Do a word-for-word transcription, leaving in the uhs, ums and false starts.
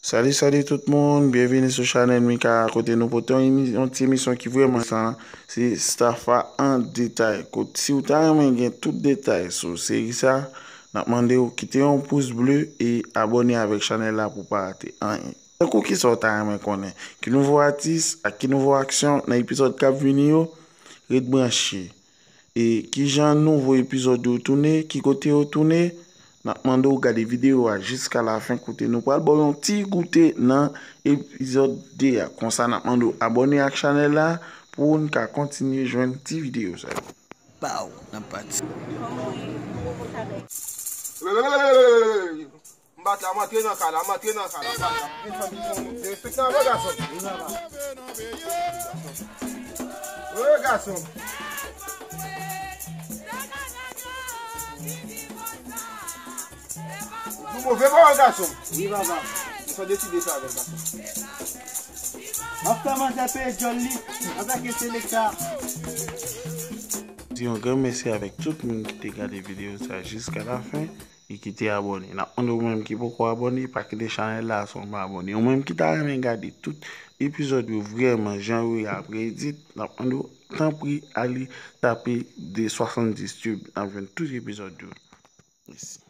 Salut, salut tout moun, byenvini sou chanèl Mika, kote nou pote yon emi- yon ti emisyon ki vrèman enteresan, se staff la an detay. Kot si w ta renmen gen tout detay sou seri sa, n ap mande w kite yon pous ble e abòne avèk chanèl la pou w pa rate anyen. Tankou kisa w ta renmen konnen? Ki nouvo atis ak ki nouvo aksyon nan epizòd k ap vini yo? Ret branche. E kijan nouvo epizòd yo tounen, ki kote yo tounen, n ap mande w gade videyo a jiska lafen kote nou pral ba w yon ti goute nan epizòd de a. Konsa n ap mande w abòne ak chanèl la pou n ka kontinye jwenn ti videyo sa yo. Baw, n ap pati. M bat la, m antre nan kay la, m antre nan kay la, m bat la. Vin fanmi pou moun. Derespekte avè gason. Wi, gason. Di move pawòl, gason. Wi, papa. Ou sa deside sa avè l, gason. M ap fè manzè peye djòl li. Atake selekta. Di yon gran mèsi avèk tout moun ki te gade videyo sa jiska lafen e ki te abòne. N ap mande ou menm ki poko abòne, pa kite chanèl la san w pa abòne. Ou menm ki ta renmen gade tout epizòd yo vrèman jan yo ye apre edit, n ap mande w tanpri ale tape de swasanndis Tube, n ap jwenn tout epizòd yo. Mèsi.